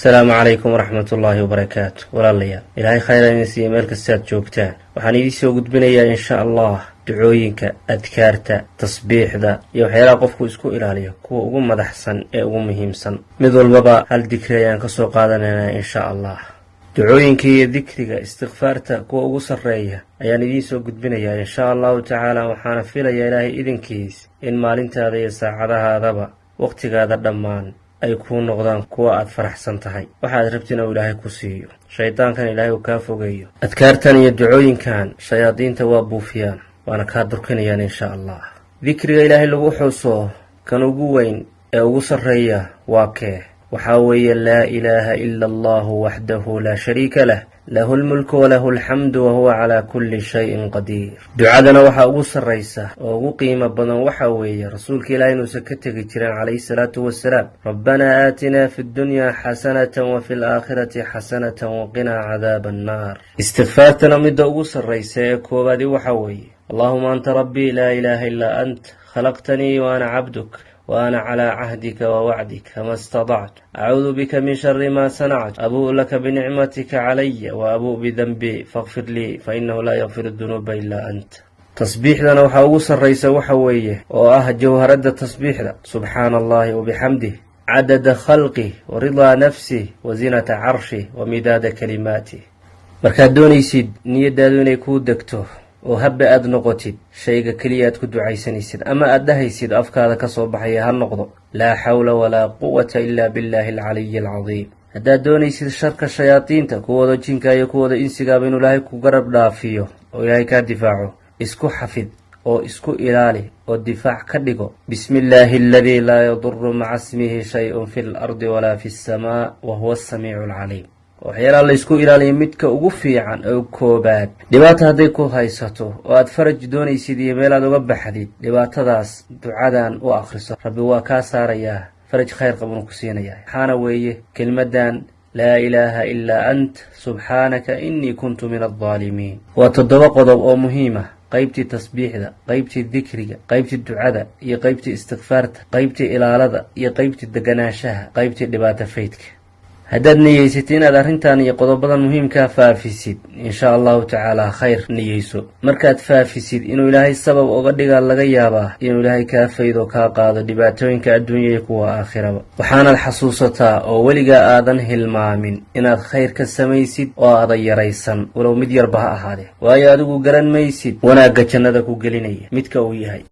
Asalaamu calaykum waraxmatullaahi wabarakaatu. Walaalayaal, Ilaahay khayr idin siiya meel kastaad joogtaan. Waxaan idiin soo gudbinayaa, insha Allah, ducooyinka, adkaarta, tasbiixda iyo waxyaalaha qofku isku ilaaliyo kuwa ugu madaxsan ee ugu muhiimsan. Mid walbaba hal dikri ayaan ka soo qaadanaynaa, insha Allah. Ducooyinka iyo dikriga, istikfaarta kuwa ugu sarreeya ayaan idiin soo gudbinayaa, insha Allahu tacaala. Waxaana filayaa, Ilaahay idinkiis, in maalintaada iyo saacadahaadaba, wakhtigaada dhammaan ay kuu noqdaan kuwa aad faraxsan tahay, waxaad rabtina uu Ilaahay ku siiyo, shaydaankan Ilaahay uu kaa fogeeyo. Adkaartan iyo ducooyinkan shayaadiinta waa buufiyaan, waana kaa durkinayaan, insha Allah. Dikriga Ilaahay lagu xuso kan ugu weyn ee ugu sarreeya waa kee? Waxaa weeye: laa ilaaha ila Allahu waxdahu laa shariika lah, lahu lmulku walahu alxamdu wahuwa calaa kulli shayin qadiir. Ducadana waxaa ugu sarraysa oo ugu qiimo badan waxaa weeye, Rasuulka Ilaah inuusan ka tegi jirin, calayhi salaatu wasalaam: rabbanaa aatinaa fi ddunyaa xasanatan wa fi alaakhirati xasanatan waqinaa cadaaba annaar. Istikfaartana midda ugu sarraysa ee koowaadi waxaa weeye: allahuma anta rabbii, laa ilaaha ilaa ant, khalaqtanii wa ana cabduk, وأنا على عهدك ووعدك ما استطعت، أعوذ بك من شر ما صنعت، أبوء لك بنعمتك علي وأبوء بذنبي، فاغفر لي فإنه لا يغفر الذنوب إلا أنت. Tasbiixdana waxaa ugu sarraysa waxa weeye, oo ah jawharadda tasbiixda: subxaana Allahi wabixamdih, cadada khalqih wa ridaa nafsih wa zinata carshih wa midaada kalimaatih. Markaad doonaysid niyadaadu inay kuu degto oo habba aad noqotid, shayga keliya aad ku ducaysanaysid ama aad dhahaysid, afkaada ka soo baxaya ha noqdo: laa xawla walaa quwata ilaa billaahi alcaliyi alcadiim. Haddaad doonaysid sharka shayaadiinta, kuwooda jinka iyo kuwooda insigaaba, inuu Ilaahay ku garab dhaafiyo oo Ilaahay kaa difaaco, isku xafid oo isku ilaali oo difaac ka dhigo: bismi illaahi aladii laa yaduru maca ismihi shayun fi lardi walaa fi lsamaa wa huwa asamiicu alcaliim. Waxyaalaha la ysku ilaaliya midka ugu fiican oo koobaad, dhibaata hadday ku haysato oo aad faraj doonaysid iyo meel aad uga baxdid dhibaatadaas, ducadan u akhriso. Rabbi waa kaa saarayaa, faraj khayr qabunu ku siinayaa. Waxaana weeye kelmaddan: laa ilaaha ilaa ant, subxaanaka innii kuntu min aldaalimiin. Waa toddoba qodob oo muhiim ah: qaybtii tasbiixda, qaybtii dikriga, qaybtii ducada iyo qaybtii istikfaarta, qaybtii ilaalada iyo qaybtii deganaanshaha, qaybtii dhibaato faydka. Haddaad niyeysatid inaad arrintan iyo qodobadan muhiimkaa faafisid, insha Allahu tacaala, khayr niyeyso. Markaad faafisid, inuu Ilaahay sabab oga dhigaa laga yaabaa inuu Ilaahay kaa faydo, kaa qaado dhibaatooyinka adduunya iyo kuwa aakhiraba. Waxaanaad xasuusataa oo weligaa aadan hilmaamin inaad khayr ka samaysid oo aadan yaraysan, walow mid yarba ha ahaadee, waayo adigu garan maysid wanaagga jannada ku gelinaya midka uu yahay.